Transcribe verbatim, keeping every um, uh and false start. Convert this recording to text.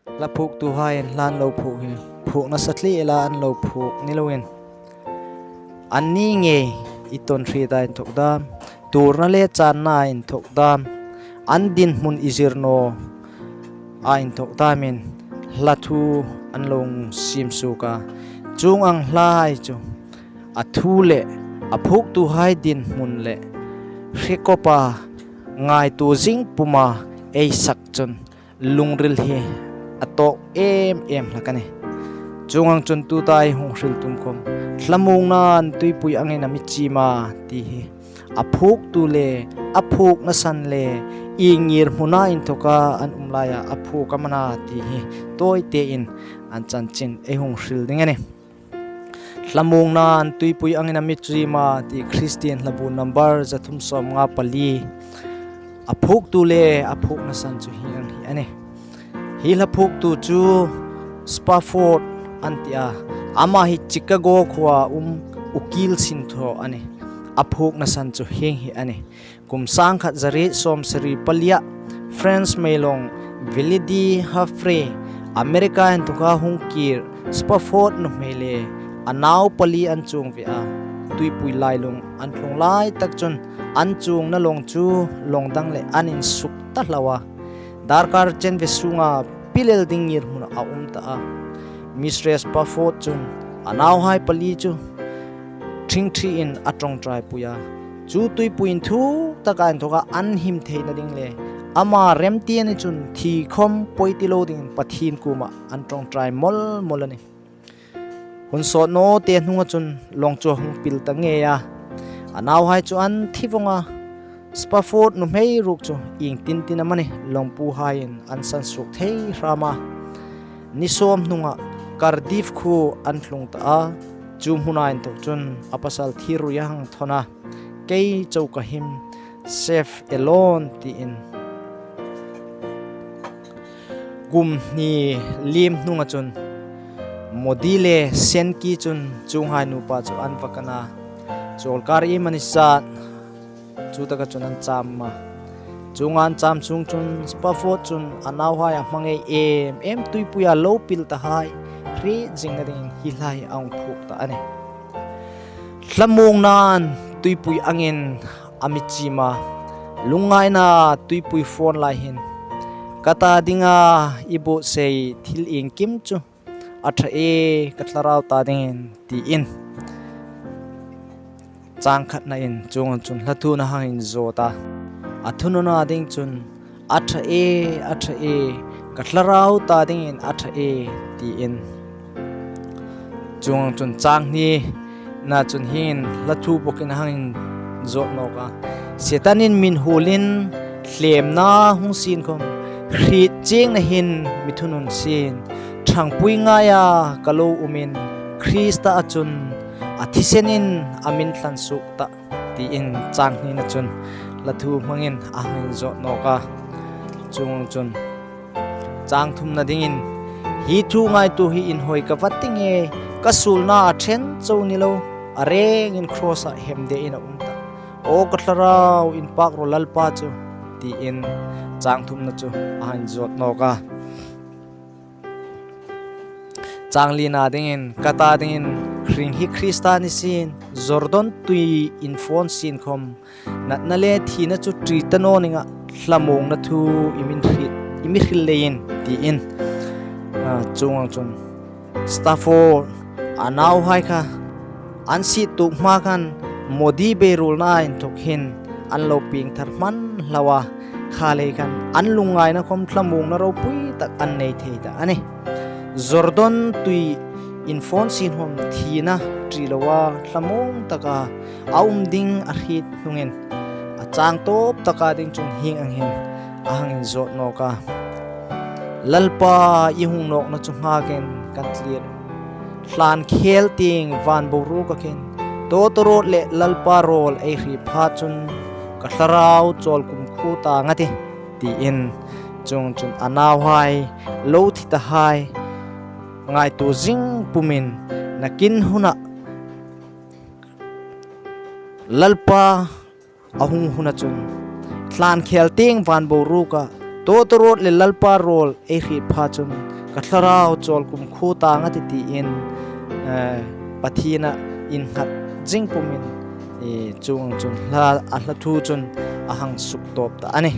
Hla phuktuhaiin hla an lo phuk hi phuk nasa hle ela an lo phuk ni loin, anni ngei i ton hrieta inthok dam, tuorna le channa inthok dam, an dinhmun i zir naw a inthok damin hla thu an lo siem suok a. Chuong ang hlahai chu a thu le a phuktuhai dinhmun le hre kawpa ngaituo zing puma ei sak chun lungril hi a tawk em em hlak a nih. Chuong ang chun tuta ei hung hril tum khom, hla muongnain tuipui angin a mi chim a ti hi a phuktu le a phukna san le ieng ngirhmuna inthoka an um laia a phuk am a na ti hi tawite in an chanchin ei hung hril ding a nih. Hla muongnain tuipui angin a mi chim a ti Kristien hlabu number za thum sawmnga pali. A phuktu le a phukna san chu hieng ang hi a nih. Hi hla phuktu chu Spafford an ti a. Ama hi Chicago khuoa um ukil sinthaw a nih. A phukna san chu hieng hi a nih. Kum sangkhat zariet sawmsari palia French meilong Villeroy de Havré, America inthoka hung kir Spafford nuhmei le a nau pali an chuong ve a. Tuipui lailung an tlung lai tak chun an chuongna lawng chu lawng dang le an insuk ta hlauh a. Darkar chenve sunga pilel ding ngirhmun a um ta a. Mistress Spafford chun a nauhai pali chu ṭhingṭhiin a ṭawngṭaipui a. Chu tuipui inthuk taka inthoka an him theina ding le ama remti a ni chun thi khom poi ti lo dingin Pathien kuoma an ṭawngṭai mawl mawl a nih. Hun sawt nawte hnunga chun lawng chu a hung pil ta ngei a. A nauhai chu an thi vong a. Spafford nuhmei ruok chu ieng tin tin amanih lawngpuhaiin an sansuok thei hram a. Ni sawm hnunga Cardiff khuo an tlung ta a. Chu hmuna inthok chun a pasal thir ruoi a hang thawn a. Kei chau ka him, Save Alone tiin. Kum hni liem hnunga chun Modi le Senki chun chuonghai nupa chu an va kan a. Chawlkar iemani zat chu taka chun an cham a. Chuong an cham sung chun Spafford chun a nauhai a hmangai em em tuipuia lo pil tahai hriet zingna dingin hi hla hi a hung phuk ta a nih. Hla muongnain tuipui angin a mi chim a. Lungngaina tuipui fawn lai hin ka ta dinga i buotsai thil iengkim chu a ṭha e, ka thlarau ta dingin tiin. Chang khatnain chuong ang chun hla thu a hang inzawt a. A thu nuna ding chun a ṭha e, a ṭha e, ka thlarau ta dingin a ṭha e tiin. Chuong ang chun chang hnina chun hieng hla thu bawkin a hang inzawt nawk a. Setanin min huolin hlemna hung sien khom, hriet chiengna hin mi thunun sien, ṭhangpui ngaia ka lo umin Krista a chun a thisenin a min thlan suok ta tiin chang hnina chun hla thu hmangin a hang inzawt nawk a. Chuong ang chun chang thumna dingin, hi thu ngaituo hi inhawi ka va ti nge, ka suolna a ṭhen chau ni lo, a rengin cross-a hemdein a um ta. Aw ka thlarau, inpak ro Lalpa chu, tiin chang thumna chu a hang inzawt nawk a. Chang lina dingin, ka ta dingin, hring hi Krista ni sien, Jordan tui infawn sien khom, natna le thina chu ṭi ta naw ning a, hla muongna thu i min hriet, i mi hril leiin, tiin. A, chuong ang chun Spafford a nauhai kha an sie tuok hma khan Modi beiruolna inthok hin an lo piengthar hman hlauh a, kha lei khan an lungngaina khom hla muongna ropui tak an nei thei ta a nih. Jordan tui infawn sien khom thina ṭi loa hla muong taka a um ding a hriet hnungin, a chang tawp taka ding chun hieng ang hin a hang inzawt nawk a. Lalpa, i hung nawkna chu nghakin kan tlier. Hlan khel tieng van boruoka khin, tawtawrawt le Lalpa rawl ei hriet pha chun ka thlarau chawl kumkhuo ta ngat ie, tiin. Chuong ang chun a nauhai lo thi tahai ngaituo zing pumin, nakin huna Lalpa a hung huna chun, hlan khel tieng van boruoka tawtawrawt le Lalpa rawl ei hriet pha chun ka thlarau chawlkum khuo ta ngat tiin, eh, Pathiena innghat zing pumin, eh, chuong chun hla, a hla thu chun a hang suktawp ta a nih.